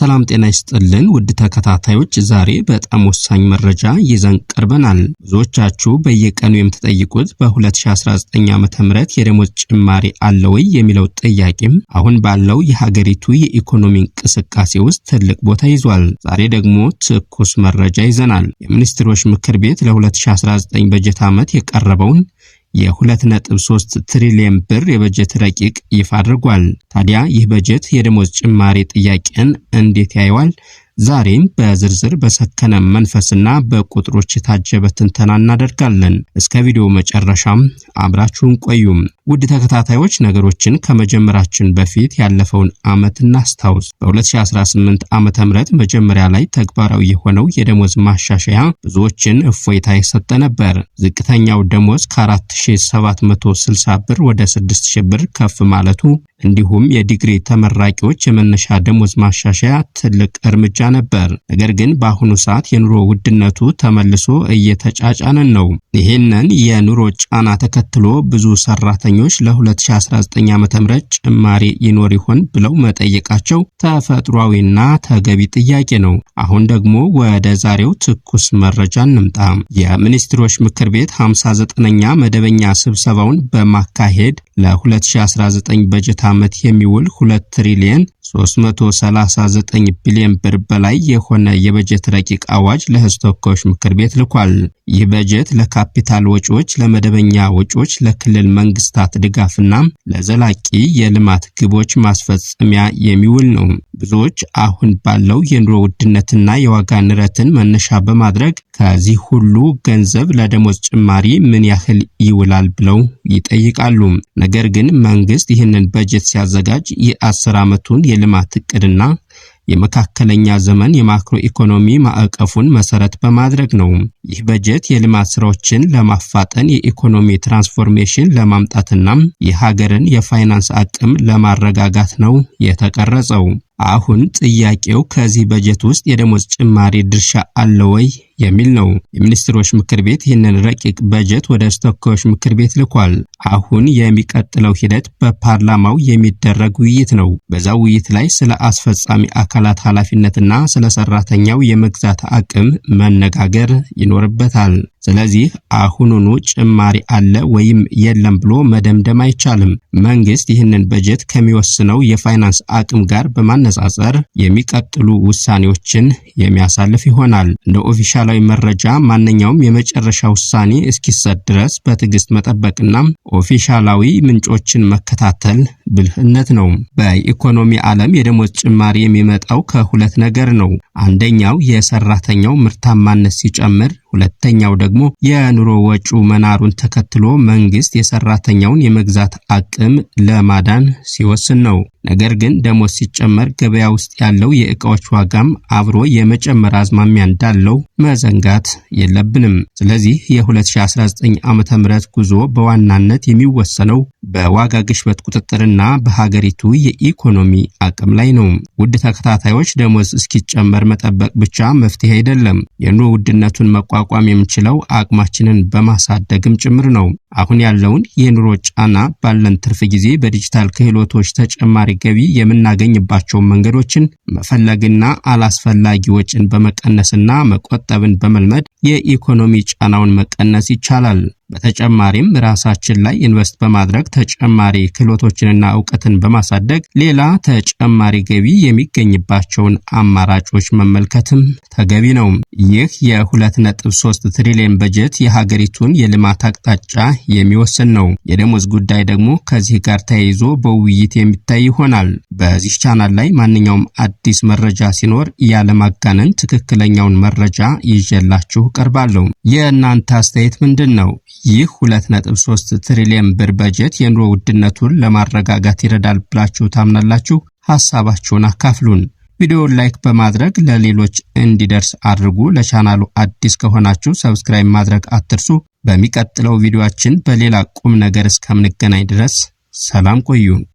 ሰላም ጤና ይስጥልን ውድ ተከታታዮች፣ ዛሬ በጣም ወሳኝ መረጃ ይዘን ቀርበናል። ብዙዎቻችሁ በየቀኑ የምትጠይቁት በ2019 ዓ.ም የደሞዝ ጭማሪ አለ ወይ የሚለው ጥያቄም አሁን ባለው የሀገሪቱ የኢኮኖሚ እንቅስቃሴ ውስጥ ትልቅ ቦታ ይዟል። ዛሬ ደግሞ ትኩስ መረጃ ይዘናል። የሚኒስትሮች ምክር ቤት ለ2019 በጀት ዓመት የቀረበውን የ2.3 ትሪሊየን ብር የበጀት ረቂቅ ይፋ አድርጓል። ታዲያ ይህ በጀት የደሞዝ ጭማሪ ጥያቄን እንዴት ያየዋል? ዛሬም በዝርዝር በሰከነ መንፈስና በቁጥሮች የታጀበ ትንተና እናደርጋለን። እስከ ቪዲዮ መጨረሻም አብራችሁን ቆዩም። ውድ ተከታታዮች፣ ነገሮችን ከመጀመራችን በፊት ያለፈውን ዓመት እናስታውስ። በ2018 ዓመተ ምህረት መጀመሪያ ላይ ተግባራዊ የሆነው የደሞዝ ማሻሻያ ብዙዎችን እፎይታ የሰጠ ነበር። ዝቅተኛው ደሞዝ ከ4760 ብር ወደ 6000 ብር ከፍ ማለቱ እንዲሁም የዲግሪ ተመራቂዎች የመነሻ ደሞዝ ማሻሻያ ትልቅ እርምጃ ነበር። ነገር ግን በአሁኑ ሰዓት የኑሮ ውድነቱ ተመልሶ እየተጫጫነን ነው። ይህንን የኑሮ ጫና ተከትሎ ብዙ ሰራተኞች ለ2019 ዓ.ም ጭማሪ ይኖር ይሆን ብለው መጠየቃቸው ተፈጥሯዊና ተገቢ ጥያቄ ነው። አሁን ደግሞ ወደ ዛሬው ትኩስ መረጃ እንምጣ። የሚኒስትሮች ምክር ቤት 59ኛ መደበኛ ስብሰባውን በማካሄድ ለ2019 በጀት ዓመት የሚውል 2 ትሪሊየን 339 ቢሊዮን ብር በላይ የሆነ የበጀት ረቂቅ አዋጅ ለሕዝብ ተወካዮች ምክር ቤት ልኳል። ይህ በጀት ለካፒታል ወጪዎች፣ ለመደበኛ ወጪዎች፣ ለክልል መንግስታት ድጋፍና ለዘላቂ የልማት ግቦች ማስፈጸሚያ የሚውል ነው። ብዙዎች አሁን ባለው የኑሮ ውድነትና የዋጋ ንረትን መነሻ በማድረግ ከዚህ ሁሉ ገንዘብ ለደሞዝ ጭማሪ ምን ያህል ይውላል ብለው ይጠይቃሉ። ነገር ግን መንግስት ይህንን በጀት ሲያዘጋጅ የ10 ዓመቱን የልማት እቅድና የመካከለኛ ዘመን የማክሮ ኢኮኖሚ ማዕቀፉን መሰረት በማድረግ ነው። ይህ በጀት የልማት ስራዎችን ለማፋጠን፣ የኢኮኖሚ ትራንስፎርሜሽን ለማምጣትና የሀገርን የፋይናንስ አቅም ለማረጋጋት ነው የተቀረጸው። አሁን ጥያቄው ከዚህ በጀት ውስጥ የደሞዝ ጭማሪ ድርሻ አለ ወይ የሚል ነው። የሚኒስትሮች ምክር ቤት ይህንን ረቂቅ በጀት ወደ ተወካዮች ምክር ቤት ልኳል። አሁን የሚቀጥለው ሂደት በፓርላማው የሚደረግ ውይይት ነው። በዛ ውይይት ላይ ስለ አስፈጻሚ አካላት ኃላፊነትና ስለ ሰራተኛው የመግዛት አቅም መነጋገር ይኖርበታል። ስለዚህ አሁኑኑ ጭማሪ አለ ወይም የለም ብሎ መደምደም አይቻልም። መንግስት ይህንን በጀት ከሚወስነው የፋይናንስ አቅም ጋር በማነጻጸር የሚቀጥሉ ውሳኔዎችን የሚያሳልፍ ይሆናል። እንደ ኦፊሻላዊ መረጃ ማንኛውም የመጨረሻ ውሳኔ እስኪሰጥ ድረስ በትዕግስት መጠበቅና ኦፊሻላዊ ምንጮችን መከታተል ብልህነት ነው። በኢኮኖሚ ዓለም የደሞዝ ጭማሪ የሚመጣው ከሁለት ነገር ነው። አንደኛው የሰራተኛው ምርታማነት ሲጨምር፣ ሁለተኛው ደግሞ የኑሮ ወጪው መናሩን ተከትሎ መንግስት የሰራተኛውን የመግዛት አቅም ለማዳን ሲወስን ነው። ነገር ግን ደሞዝ ሲጨመር ገበያ ውስጥ ያለው የእቃዎች ዋጋም አብሮ የመጨመር አዝማሚያ እንዳለው መዘንጋት የለብንም። ስለዚህ የ2019 ዓ.ም ጉዞ በዋናነት የሚወሰነው በዋጋ ግሽበት ቁጥጥርና በሀገሪቱ የኢኮኖሚ አቅም ላይ ነው። ውድ ተከታታዮች፣ ደሞዝ እስኪጨመር መጠበቅ ብቻ መፍትሄ አይደለም። የኑሮ ውድነቱን መቋቋም የምንችለው አቅማችንን በማሳደግም ጭምር ነው። አሁን ያለውን የኑሮ ጫና ባለን ትርፍ ጊዜ በዲጂታል ክህሎቶች ተጨማሪ ገቢ የምናገኝባቸውን መንገዶችን መፈለግና አላስፈላጊ ወጪን በመቀነስና መቆጠብን በመልመድ የኢኮኖሚ ጫናውን መቀነስ ይቻላል። በተጨማሪም ራሳችን ላይ ኢንቨስት በማድረግ ተጨማሪ ክህሎቶችንና እውቀትን በማሳደግ ሌላ ተጨማሪ ገቢ የሚገኝባቸውን አማራጮች መመልከትም ተገቢ ነው። ይህ የ2.3 ትሪሊየን በጀት የሀገሪቱን የልማት አቅጣጫ የሚወስን ነው። የደሞዝ ጉዳይ ደግሞ ከዚህ ጋር ተያይዞ በውይይት የሚታይ ይሆናል። በዚህ ቻናል ላይ ማንኛውም አዲስ መረጃ ሲኖር ያለማጋነን ትክክለኛውን መረጃ ይዤላችሁ ቀርባለሁ። የእናንተ አስተያየት ምንድን ነው? ይህ 2.3 ትሪሊየን ብር በጀት የኑሮ ውድነቱን ለማረጋጋት ይረዳል ብላችሁ ታምናላችሁ? ሐሳባችሁን አካፍሉን። ቪዲዮውን like በማድረግ ለሌሎች እንዲደርስ አድርጉ። ለቻናሉ አዲስ ከሆናችሁ subscribe ማድረግ አትርሱ። በሚቀጥለው ቪዲዮአችን በሌላ ቁም ነገር እስከምንገናኝ ድረስ ሰላም ቆዩን።